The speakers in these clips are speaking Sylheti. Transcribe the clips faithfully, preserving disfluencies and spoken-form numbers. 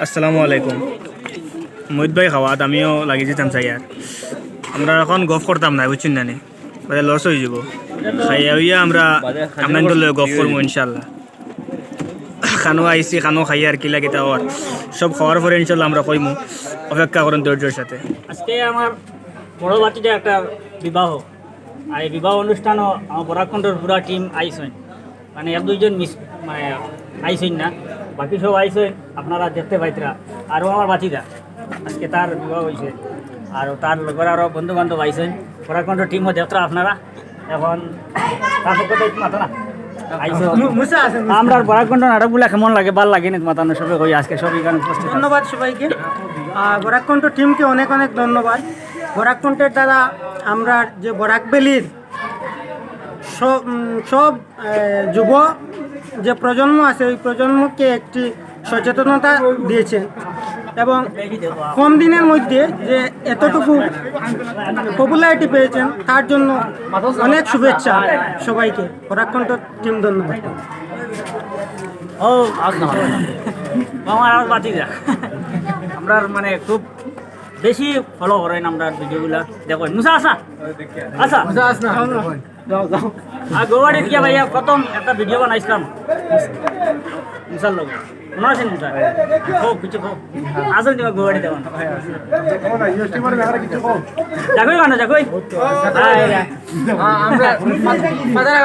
আসসালামু আলাইকুম। মহিত ভাই খাওয়াত আমিও লাগি যেতাম চাই আর। আমরা এখন গফ করতাম না, বুঝছইন না নি? বাদে লস অই যাইবো। খাইয়া অইয়া আমরা আপনাইনতর লগে গফ করমু ইনশাআল্লাহ। খানো আইছি, খানো খাইয়া আর কিলা কিতা অর। সব খাওয়ার পরে ইনশাআল্লাহ আমরা কইমু। অপেক্ষা করইন ধৈর্যর সাথে। আজকে আমার বড় ভাতিজার একটা বিবাহ। আর এই বিবাহ অনুষ্ঠানও আমার বরাক কণ্ঠর পুরা টিম আইছইন। মানে এক দুইজন মিস, মানে আইছইন না, বাকি সব আইছইন, আপনারা দেখতে পাইতরা। আরও আমার ভাতিজা, আজকে তার বিবাহ অইছে, আর তার লগর আরও বন্ধু বান্ধব আইছইন। বরাক কণ্ঠ টিমও দেখতরা আপনারা। এখন তার পক্ষ থাকি মাতো না। আইছো। মু-, মুসা আছে, মুসা। আমরার বরাক কণ্ঠ নাটকগুলা কেমন লাগে, ভালা লাগে নি মাতানো, সবে কই আজকে সব এখানে উপস্থিত আছে। ধন্যবাদ সবাইকে। আর বরাক কণ্ঠ টিমকে অনেক অনেক ধন্যবাদ। বরাক কণ্ঠের দ্বারা আমরা যে বরাক ভ্যালির সব, উম, সব, এ, যুব যে প্রজন্ম আছে, ওই প্রজন্মকে একটি সচেতনতা দিয়েছেন এবং কম দিনের মধ্যে যে এতটুকু পপুলারিটি পেয়েছেন, তার জন্য অনেক শুভেচ্ছা সবাইকে। বরাক কণ্ঠ টিম, ধন্যবাদ। ও, আজ না, আমার আর বাতি যা। আমরা মানে খুব বেশি ফলো করইন আমরার ভিডিওগুলা, দেখইন। মুসা আসা, আসা। মুসা আস না। যাও, যাও। আর গৌহাটিত গিয়া ভাইয়া প্রথম একটা ভিডিও বানাইছিলাম মুসার লগে। মনো আছে নি মুসা? কও, কিছু কও। আসল দিবা গৌহাটিত যাওয়া। যাকই কেন, যাকই? আমরা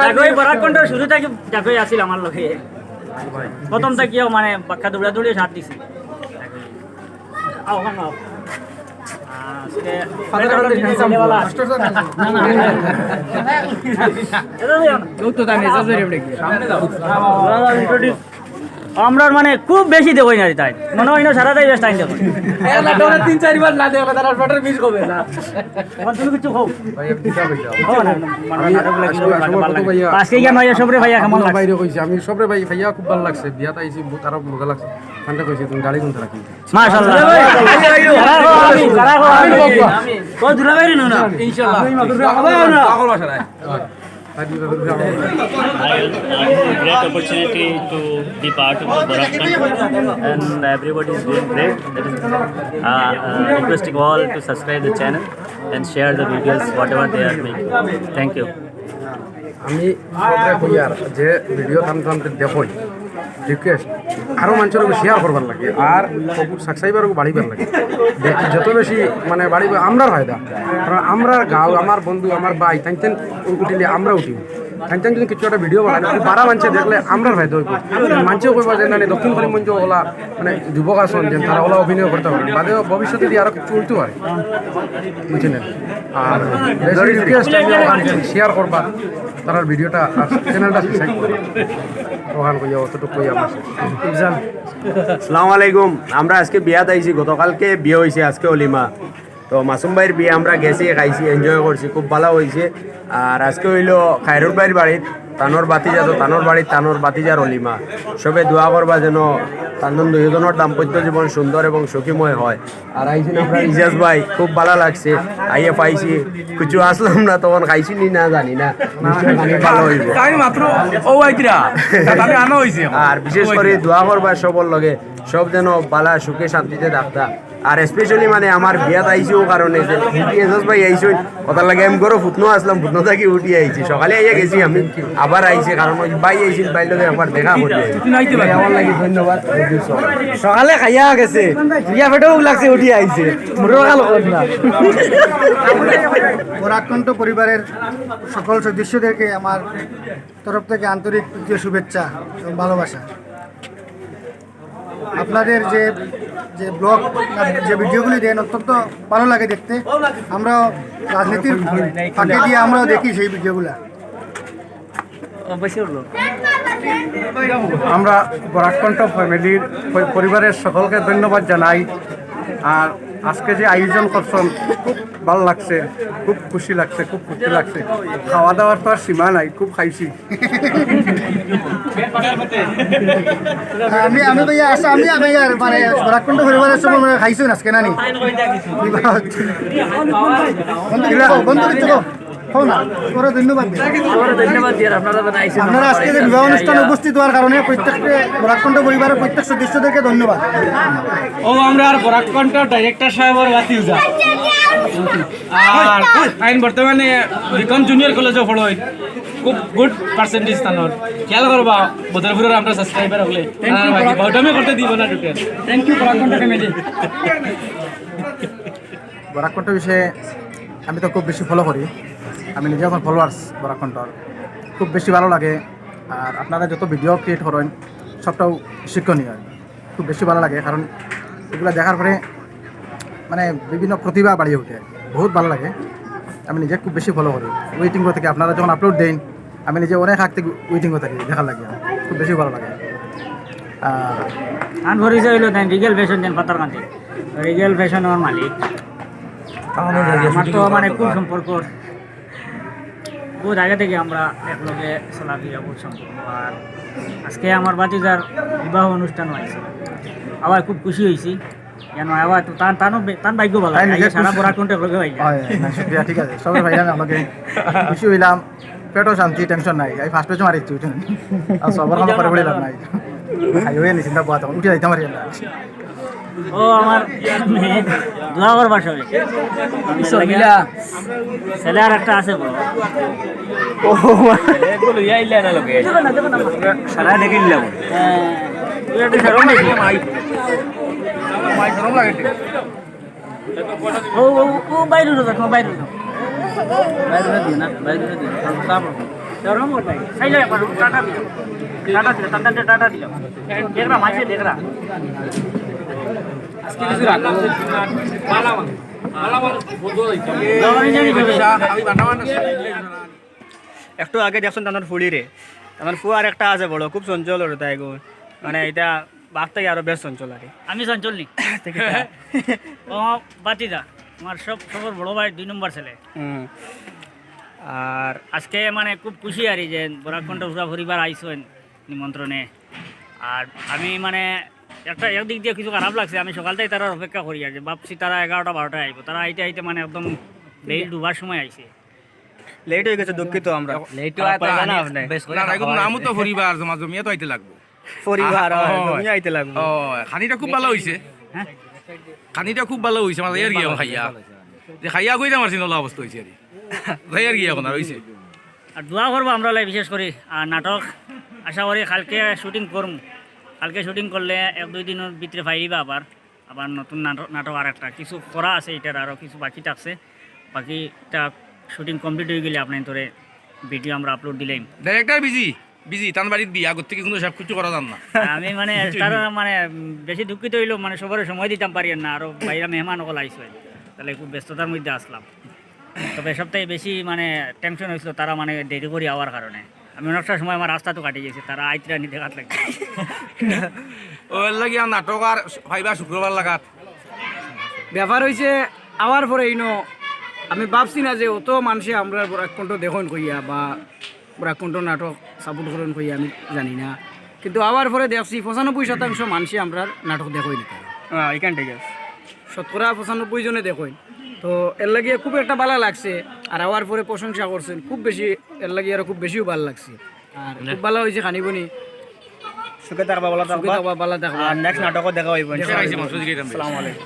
জাগই, বরাক কণ্ঠ শুরু থাকি জাগই আছিল আমার লগে। প্রথম থাকিও মানে বাক্কা দৌড়াদৌড়ি সাথ দিছি। আও, ওখানে আও। আজকে ফাদার আলম দেখি লেভেল আছে। না, না, না। এটা দিও না। ও তো জানি, এটা ধরে উঠে গিয়ে। সামনে যাও। আমরার মানে খুব বেশি দেখই না রে তাই। মনে হয় না সারাটাই বেশ টাইম দেখই। এ, না, ওরা তিন চারবার না দেখলে তারা ফটোর মিস হবে না। এখন তুমি কিছু কও। ভাই, আমি কিতা কইতাম? ও না, না, মানে আমি নাটক লাগি আজকে, আজকে ভালো কত লাগে। ভাইয়া, আজকে গিয়া নয় সবরে ভাইয়া কেমন আমার লাগছে? বাইরে কইছি, আমি সবরে ভাই, ভাইয়া খুব ভালো লাগছে। বিয়াত আইছি, বহুত আরো মজা লাগছে। ঠান্ডা কইছি, তুমি গাড়ি কোন তারা কিনতে? মাশাআল্লাহ। তারা কও আমিন, তারা কও আমিন। ও দুলাভাই রে না। ইনশাআল্লাহ। I, I have a great opportunity to be part of the production, and everybody is doing great. That is, uh, uh, requesting all to subscribe the channel and share the videos, whatever they are making. Thank you. আমি সবরে কইয়ার যে ভিডিও থামতে থামতে দেখইন, রিকোয়েস্ট, আরো মানুষের শেয়ার করবার লাগে, আর সাবস্ক্রাইবার বাড়িবার লাগে। দেখ, যত বেশি মানে বাড়িবা, আমরার ফায়দা। কারণ আমরার গাঁও, আমার বন্ধু, আমার ভাই, তাইন তাইন উঠিলে আমরা উঠি। তাইন তাইন যদি কিছু একটা ভিডিও বানায়, যদি বারা মানষে দেখলে আমরার ফায়দা অইবো। মানষেও কইবা যে, "না, না, দক্ষিণ করিমগঞ্জ ওলা, মানে, যুবক আছইন যে তারা ওলা অভিনয় করতা পারইন।" বাদে ভবিষ্যতে যদি আরো কিছু অইতো পারে, বুঝছইন নি? আর বেশি রিকোয়েস্ট, শেয়ার করবা তারার ভিডিওটা আর চ্যানেলটা সাবস্ক্রাইব করবা। ওখান কইয়া অতটুকু কইয়া আমার শেষ। আসসালামু আলাইকুম। আমরা আজকে বিয়াত আইছি, গতকালকে বিয়া অইছে, আজকে অলিমা। তো মাসুম ভাইর বিয়া আমরা গেছি, খাইছি, এনজয় করছি, খুব ভালা অইছে। আর আজকে অইলো খায়রুর ভাইর বাড়িত, তানর ভাতিজা, তো তানর বাড়িত তানর ভাতিজার অলিমা। সবে দোয়া করবা যেন তান দুইজনর দাম্পত্য জীবন সুন্দর এবং সুখীময় হয়। আর আইছইন আমরার ইজাজ ভাই, খুব ভালা লাগছে, আইয়া পাইছি, কিছু আসলাম না, তখন খাইছি নি না জানি না, নিশ্চয় খানি ভালা অইবো। তাই মাত্র ও আইতরা, তাহলে আনা অইছে এখন। আর বিশেষ করি দোয়া করবা সবর লগে, সব যেন ভালা সুখে শান্তিতে থাকতা। আর specially মানে আমার বিয়াত আইছি ও কারণে যে উঠি এজাজ ভাই আইছইন, ওটার লাগি আমি ঘরো ফুতনো আসলাম, ফুতনো থাকি উঠি আইছি। সকালে আইয়া গেছি আমি, আবার আইছি, কারণ ওই ভাই আইছইন, ভাইর লগে একবার দেখা করি আইছি। আমার লাগি ধন্যবাদ। সকালে খাইয়া গেছে, বিয়া পেটেও লাগছে, উঠি আইছে। মোটর কাল কর না। বরাক কণ্ঠ পরিবারের সকল সদস্যদেরকে আমার তরফ থেকে আন্তরিক প্রীতীয় শুভেচ্ছা এবং ভালোবাসা। আপনাদের যে, যে ব্লগ, যে ভিডিওগুলি দেন, অত্যন্ত ভালো লাগে দেখতে। আমরাও রাজনীতির ফাঁকে দিয়ে আমরাও দেখি সেই ভিডিওগুলা। আমরা বরাক কণ্ঠ ফ্যামিলির পরি-, পরিবারের সকলকে ধন্যবাদ জানাই। আর আজকে যে আয়োজন করছইন, খুব ভালা লাগছে, খুব খুশি লাগছে, খুব ফুর্তি লাগছে। খাওয়া দাওয়ার তো আর সীমা নাই, খুব খাইছি। আমি, আমি ভাইয়া, আচ্ছা, আমি, আমি আর মানে বরাক কণ্ঠ পরিবারের সব মানে খাইছইন আজকে, না নি? বন্ধু কিছু কও, বন্ধু কিছু কও। না, ওরা ধন্যবাদ দিই। ওরা ধন্যবাদ দিই, আর আপনারা যারা আইছেন, আপনারা আজকে যে বিবাহ অনুষ্ঠানে উপস্থিত হওয়ার কারণে প্রত্যেককে বরাক কণ্ঠ পরিবারের প্রত্যেক সদস্যদেরকে ধন্যবাদ। ও, আমরা আর বরাক কণ্ঠ ডাইরেক্টর সাহেবের বাতি উজা। আর আইন বর্তমানে বিকম জুনিয়র কলেজে পড়ই, খুব গুড পার্সেন্টেজ তানর। খেয়াল করবা, বদরপুরের আমরা সাবস্ক্রাইবার হলে। Thank you, আর বাকি বরাক- বদনামি করতে দিব না টোটাল। Thank you, বরাক কণ্ঠ ফ্যামিলি। বরাক কণ্ঠ বিষয়ে আমি তো খুব বেশি ফলো করি, আমি নিজে এখন ফলোয়ার্স বরাক কণ্ঠর। খুব বেশি ভালো লাগে। আর আপনারা যত ভিডিও ক্রিয়েট করেন, সবটাও শিক্ষণীয়, খুব বেশি ভালো লাগে, কারণ এগুলা দেখার পরে মানে বিভিন্ন প্রতিভা বাড়িয়ে ওঠে, বহুত ভালো লাগে। আমি নিজে খুব বেশি ফলো করি, ওয়েটিং করে থাকি আপনারা যখন আপলোড দেন, আমি নিজে অনেক আগ থেকে ওয়েটিং করে থাকি দেখার লাগি, খুব বেশি ভালো লাগে। আর আন পরিচয় হইলো দেন রিগেল ফ্যাশন দেন পাতারকান্দি, রিগেল ফ্যাশন আমার মালিক। আর আমার তো মানে খুব সম্পর্ক, বহুত আগে থেকে আমরা একলগে চলাফেরা, বহুত সম্পর্ক। আর আজকে আমার ভাতিজার বিবাহ অনুষ্ঠান হয়েছে, আবার খুব খুশি হয়েছি। কেন আবার তো তান, তানও বে-, তান ভাগ্য ভালো, তাই নিজে এই সারা খুশি। বরাক কণ্ঠ একলগে হইলে। হয়, হয়, না, শুক্রিয়া, ঠিক আছে, সবাই ভাইয়া আমি আপনাকে খুশি হইলাম, পেটও শান্তি, টেনশন নাই। এই ফার্স্ট পেজে মারি দিচ্ছি, বুঝছেন? আর সবার কাম করে বলে লাভ নাই। খাই হয়ে নিছি, চিন্তা বাদ, উঠে যাইতে পারি না। ও আমার মেয়ে, দোয়া করবা সবাই। বিসমিল্লাহ। ছেলে আর একটা আছে বড়। ও, এগুলো লইয়া আইলে না লোকে। সারা দেখে নিলাম। হ্যাঁ, তুই একটা শরম দেখি। মাই শরম লাগে। ও, ও, ও বাইরে উঠো, দেখো, বাইরে উঠো। বাইরে উঠে দিও না, বাইরে উঠে দিও না। তারপর, তারপর। শরম ওর নাই। সাইলে একবার টাটা দিও। টাটা দিও, টাটা দিও, টাটা দিও। দেখরা, মাঝে দেখরা। আজকে কিছু রাখো। একটু আগে দেখছেন তানোর ফুড়িরে, তানোর ফুয়া আর একটা আছে বড়, খুব চঞ্চল ওর তাই গো, মানে এটা বাপ থেকে আরো বেশ চঞ্চল আর কি। আমি চঞ্চল নি। ঠিক আছে। ও ভাতিজা, আমার সব সবর বড় ভাই দুই নম্বর ছেলে। হুম। আর আজকে মানে খুব খুশি আর কি যে বরাক কণ্ঠ পুরা পরিবার আইসেন নিমন্ত্রণে। আর আমি মানে একটা একদিক দিয়ে কিছু খারাপ লাগছে, আমি সকাল থেকে তারার অপেক্ষা করি আর কি, ভাবছি তারা এগারোটা বারোটায় আইবো, তারা আইতে আইতে মানে একদম বেইল ডুবার সময় আইছে। লেট হয়ে গেছে, দুঃখিত আমরা। লেট খারাপ হয়, পাইবা না আপনি। না, না, এগুলো নামও তো পরিবার, জমা জমিয়ে তো আইতে লাগবো। পরিবার, আহ, হয়, হয়। জমিয়ে আইতে লাগবো। ও, খানিটা খুব ভালো হইছে। হ্যাঁ? খানিটা খুব ভালো হইছে, মানে, এর গিয়ে খাইয়া। যে খাইয়া কইতাম পারছি না, অবস্থা হইছে আর কি। যাই আর কি এখন আর হইছে। আর দোয়া করবো আমরা লাই বিশেষ করি। আর নাটক আশা করি কালকে শুটিং করমু। কালকে শুটিং করলে এক দুই দিনের ভিতরে ফাইলিবা আবার। আবার নতুন নাটক, নাটক আর একটা কিছু করা আছে, এটার আরও কিছু বাকি থাকছে। বাকিটা শুটিং কমপ্লিট হয়ে গেলে আপনার তোরে ভিডিও আমরা আপলোড দিলাম। ডাইরেক্টর বিজি, বিজি, তান বাড়িত বিয়া, আগর থেকে কোনো সব কিছু করা যান না। আমি মানে তারা মানে বেশি দুঃখিত হইলো, মানে সবার সময় দিতাম পারি না, আরও বাইরে মেহমান অকল আইসে, তাহলে খুব ব্যস্ততার মধ্যে আসলাম। তবে সবথেকে বেশি মানে টেনশন হয়েছিল তারা মানে দেরি করে আওয়ার কারণে। আমি অনেকটা সময় আমার রাস্তা তো কাটি গেছে, তারা আইতরা নি দেখাত লাগে। ও, এর লাগি আর নাটক আর পাইবা শুক্রবার লাগাত। ব্যাপার হইছে, আওয়ার পরে ইনো আমি ভাবছি না যে অত মানুষে আমরা বরাক কণ্ঠ দেখইন কইয়া বা বরাক কণ্ঠ নাটক সাপোর্ট করইন কইয়া আমি জানি না, কিন্তু আওয়ার পরে দেখছি পঁচানব্বই শতাংশ মানুষে আমরা নাটক দেখইন। হ্যাঁ, এখান ঠিক আছে। শতকরা পঁচানব্বই জনে দেখইন, তো এর লাগিয়া খুব একটা ভালা লাগছে। আর আওয়ার পরে প্রশংসা করছেন খুব বেশি, এর লাগিয়া আরো খুব বেশিও ভালা লাগছে। আর খুব ভালা হইছে খানি বনি। সুখে থাকবা, ভালা সুখে থাকবা। থাকবা, ভালা থাকবা। আর নেক্সট নাটকও দেখা হইব দেখা ইনশাআল্লাহ। হইব, মাংস দিকে যাইতাম। আসসালামু আলাইকুম।